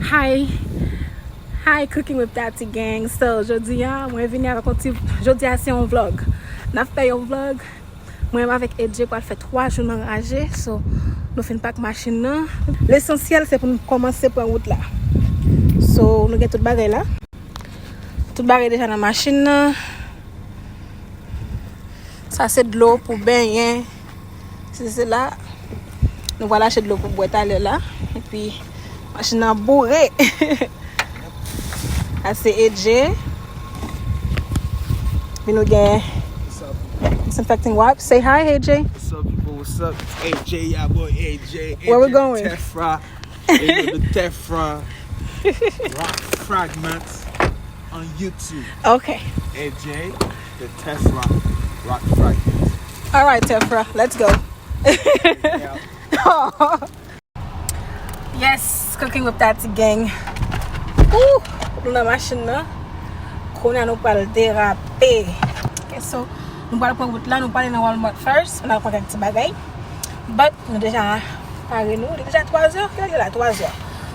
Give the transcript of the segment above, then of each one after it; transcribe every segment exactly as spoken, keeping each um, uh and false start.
Hi. Hi, Cooking with Tati gang. So, jodi a, mwen vini avèk yon ti, jodi a se yon vlog. N ap fè yon vlog. Mwen menm avèk Edje pral fè twa jou nan raje. So, nou fin pak machin nan. Lesansyèl se pou nou kòmanse pran wout la. So, nou gen tout bagay la. Tout bagay deja nan machin nan. Sa se dlo pou benyen. Se, se la. Nou pral achte dlo pou bwè talè la. Epi, machin nan boure. Sa se Edje. Epi nou gen disinfecting wipes. Say hi, Edje. What's up, people? What's up? It's A J, y'all boy A J. Where we going? Tefra. They know the Tefra Rock Fragments on YouTube. Okay. A J, the Tefra Rock Fragments. All right, Tefra, let's go. Yeah. Yes, Cooking with Tati gang. Ooh, nou nan machin nan. Kounye a nou pral derape. Okay, so, nou pral pran wout la, nou pral nan Walmart first, nou pral pran kèk ti bagay. But, nou deja pare nou. Li deja twa zè, kilè li la? Twa zè.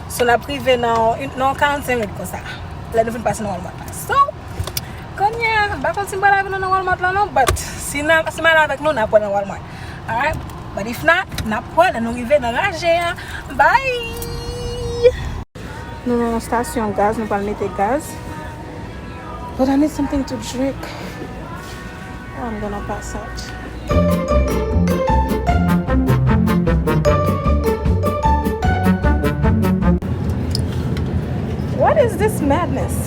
So, n ap rive nan, nan karannsenk minit konsa. Lè nou fin pase nan Walmart la. So, kounye a, m pa konn si m pral avè nou nan Walmart la non, but si n a, si m ale avèk nou, n ap wè nan Walmart. Alright? But if not, n ap wè lè nou rive nan raje a. Bye! Nou nan yon stasyon gaz, nou pral mete gaz. But I need something to drink. Oh, I'm gonna pass out. What is this madness?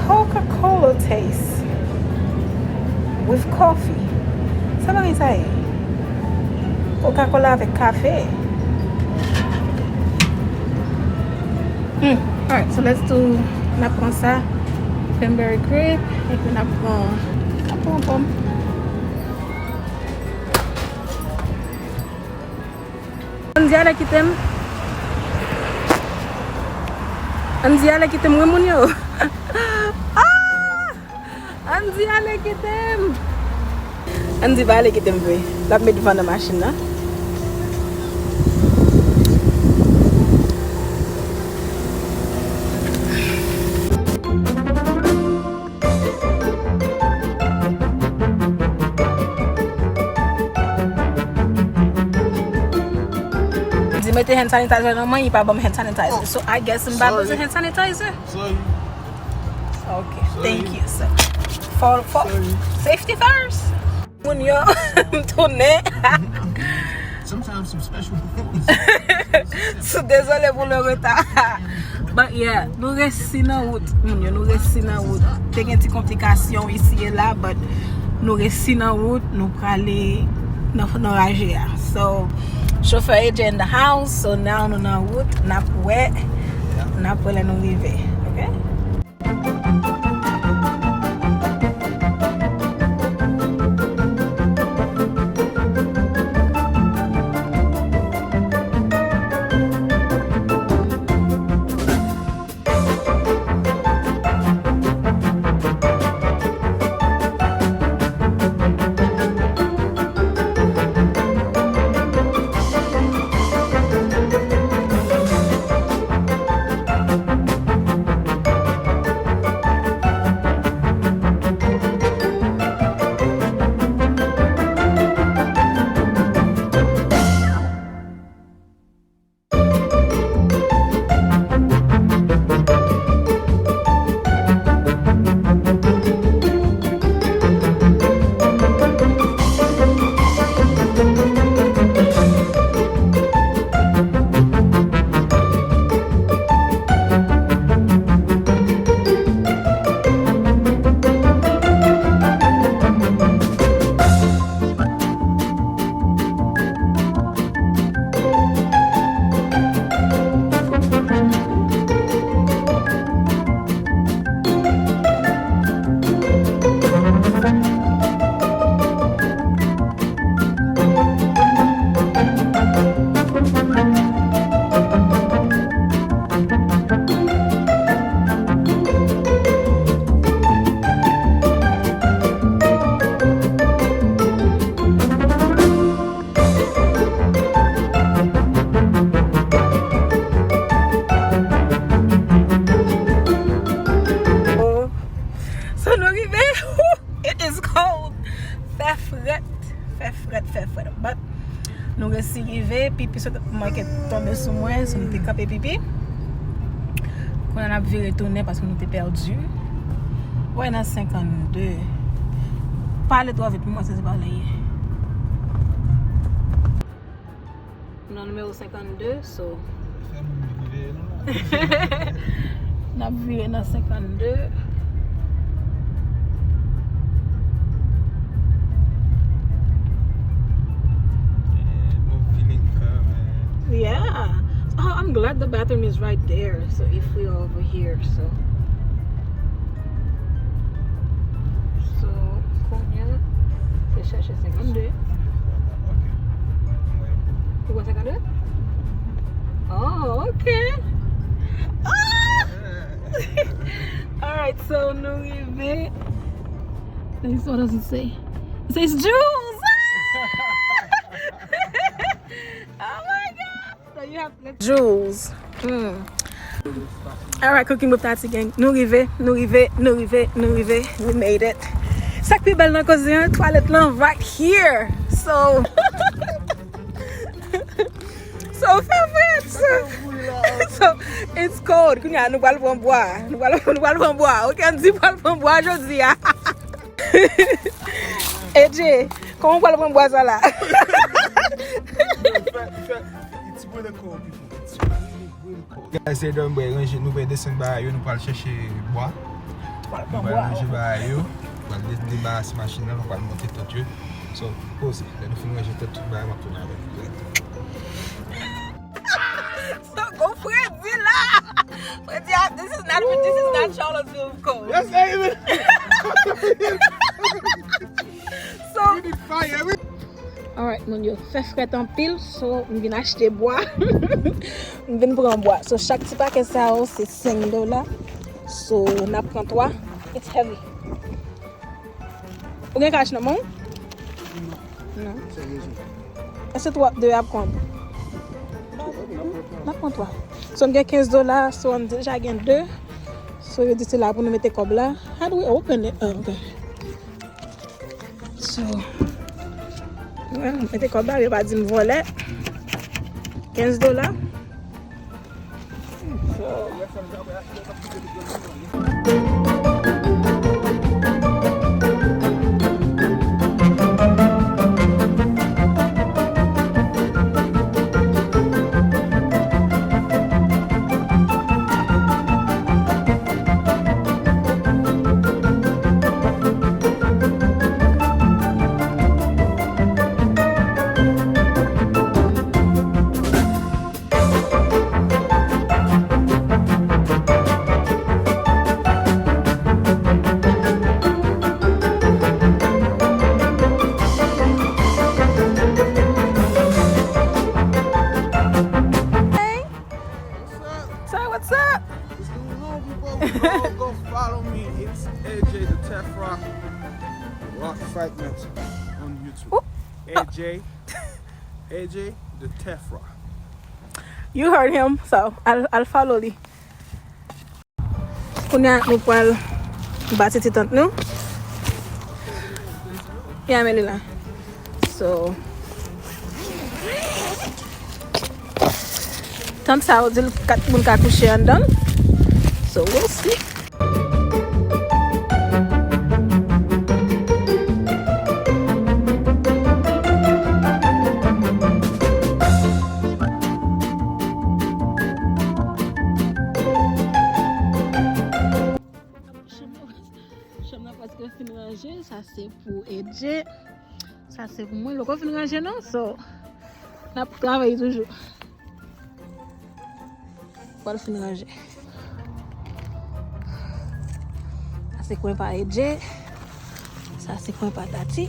Coca-Cola taste with coffee. Sa bagay sa ye? Coca-Cola avèk kafe. Hmm. Alright, so let's do, n ap pran sa, cranberry grape, epi n ap pran, n ap pran pòm. Andy ale kite m. Andy ale kite m, wi, moun yo. Ah! Andy ale kite m. Andy pa ale kite m vre. L ap met van nan machin nan. Di mete hand sanitizer nan men, li pa ban m hand sanitizer. So, I guess m pa bezwen hand sanitizer. Sorry. Okay, thank you, sir. For, for safety first. Moun yo, m tounen. Sometimes some special performance. Sou dezole pou le reta. But yeah, nou resi nan wout, moun yo, nou resi nan wout. Te gen ti konplikasyon isi e la, but nou resi nan wout, nou prale nan, nan raje a. So, chofè A J in the house, so now nou nan wout, n ap wè, n ap wè lè nou rive, okay? Pipi sot mwen ke tonbe sou mwen, so nou te kanpe pipi. Kounye a n ap vire tounen paske nou te pèdi. Wè nan senkannde. Pale twò vit pou mwen, se pa lè ye. Nan nimewo senkannde, so. Fè moun vire nou la. N ap vire nan senkannde. Yeah, no feeling coming. Yeah. Oh, I'm glad the bathroom is right there. So if we are over here, so. So, kounye a, se chèche senkannde. Ok. Ou wè senkannde? Oh, ok. Ah! Alright, so nou rive. This is what does it say? It says Jules! Oh my God! So you have Jules. Mm. Alright, Cooking with Tati gang. Nou rive, nou rive, nou rive, nou rive. We made it. Sa k pi bèl nan koze an, twalèt lan right here. So, so fè vre. So, so, it's cold. Kounye a nou pral pran bwa. Nou pral, nou pral pran bwa. Ok, Andy pral pran bwa jodi a. A J, kòman w pral pran bwa sa la? It's really cold, people. It's really, really cold. Guys, se dòm bwè ranje, nou pral desann bagay yo, nou pral chèche bwa. Nou pral ranje bagay yo. Nou pral de-, debarase machin nan, nou pral monte tant yo. So, poze. Lè nou fin ranje tant tout bagay, m ap tounen avè nou. So, gon fredi la. Fredi a, this is not, this is not Charlottesville cold. Yes, even. So, we need fire. We Alright, moun yo, fè frèt anpil, so m vin achte bwa. M vin pran bwa. So, chak ti pakèt sa yo, se senk dola. So, n ap pran twa. It's heavy. Ou gen kach nan men w? Non. Èske twa, de ap konn? N ap pran twa. So, n gen kenz dola, so, n deja gen de. So, yo di se la pou nou mete kòb la. How do we open it? Oh, ok. So, well, mete kòb la, yo pa di m vòlè. Kenz dola. So, Hey. What's up? So, what's up? What's going on, people? Go, go follow me. It's A J the Tefra. Rock Fight Night on YouTube. Ooh. A J, A J the Tefra. You heard him, so al, al follow li. Kounye a nou pral ba titi tant nou. Ya men li la. So, tant sa yo di l kat moun ka kouche anndan l. So, we'll see. Chanm nan, chanm nan prèske fin ranje. Sa se pou Edje. Sa se pou mwen. L poko fin ranje non. So, n ap travay toujou. Pral fin ranje. Sa se kwen pa Edje. Sa se kwen pa Tati.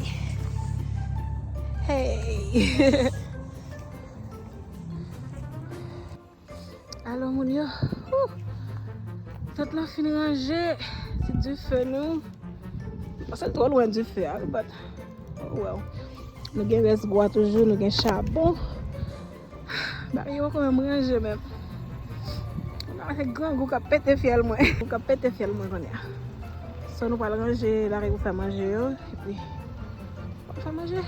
Hey! Alò, moun yo. Ouh! Tant lan fin ranje. Ti dife nou. Paske l twò lwen dife a, wi, but, oh well. Nou gen rès bwa toujou, nou gen chabon. Bagay yo poko menm ranje menm. Nan se grangou k ap pete fyèl mwen. K ap pete fyèl mwen kounye a. So, nou pral ranje lari pou fè manje yo. Epi, pral fè manje.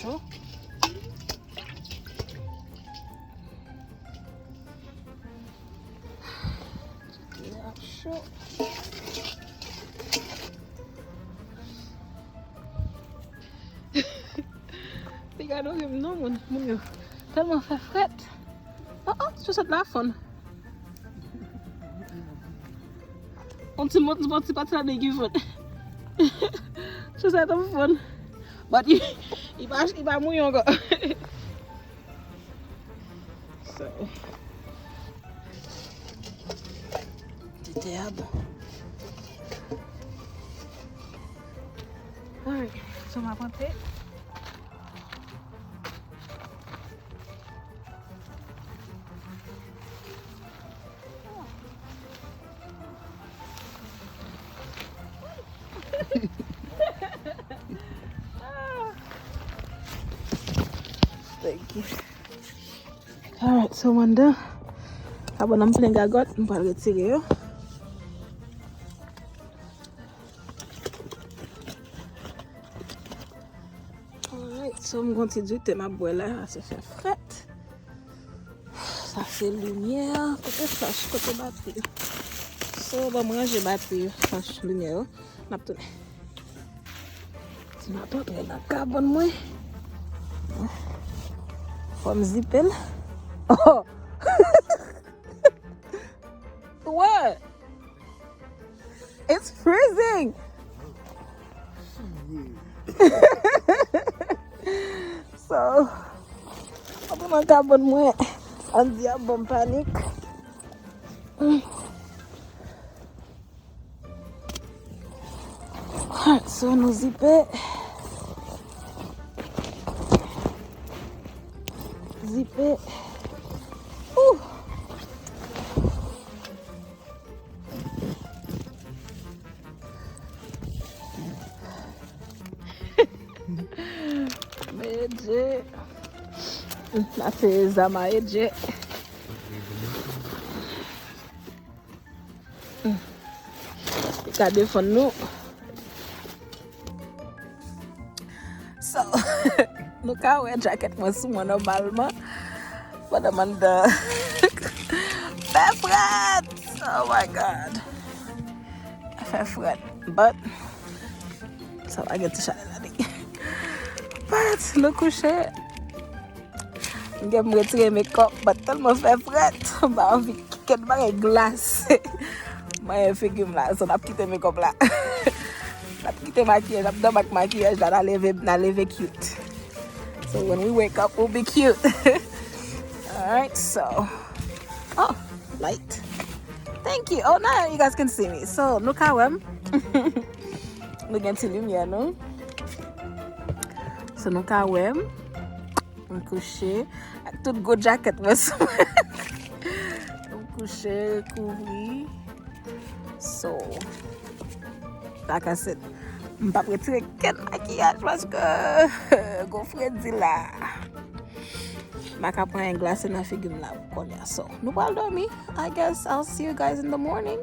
Cho. Cho. Li gade w rim non, moun, moun yo tèlman fè frèt. Oh, oh, sou sèt la fonn. On ti, on ti, on ti pati la de ki fonn. Sou sèt la fonn. But li, li pa, li pa mouye ankò. So, tete a bon. Alright, so m ap antre. Thank you. Alright, so mwen anndan. Kabann nan plen gagòt, m pral retire yo. Alright, so m gon ti dite m ap bwè la, sa fè frèt. Sa se limyè, kote flach, kote batri. So, ban m ranje batri yo, flach, limyè yo. N ap tounen. Ti m ap antre nan kabann mwen. Fò m zipe l. Oh! What? It's freezing! So, antre nan kabann mwen. Andy ap ban m panik. Alright, so nou zipe. Zipe. Ouh. Medje. Sa se zam a Edje. Li ka defann nou. So, nou ka wè djakèt mwen sou mwen nòmalman. Pandan m anndan. Fè frèt! Oh my God! Fè frèt. But, sa pa gen ti chalè ladan. But, nou kouche. M gen pou m retire mekòp, but tèlman fè frèt, m pa anvi kèk bagay glase. Manyen figi m la, so n ap kite mekòp la. N ap kite makiyaj, n ap dòmi ak makiyaj la, n a leve, n a leve cute. So when we wake up, we'll be cute. Alright, so. Oh, light. Thank you. Oh, now you guys can see me. So, nou ka wè m. Nou gen ti limyè, non? So, nou ka wè m. M kouche ak tout gwo djakèt mwen sou mwen. M kouche, kouvri. So, like I said, m p ap retire kenn makiyaj paske gwo fredi la. M pa ka pran anyen glase nan figi m la pou kounye a. So, nou pral dòmi. I guess I'll see you guys in the morning.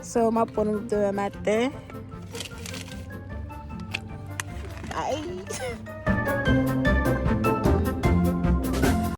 So, m ap pran nou demen maten. Bye.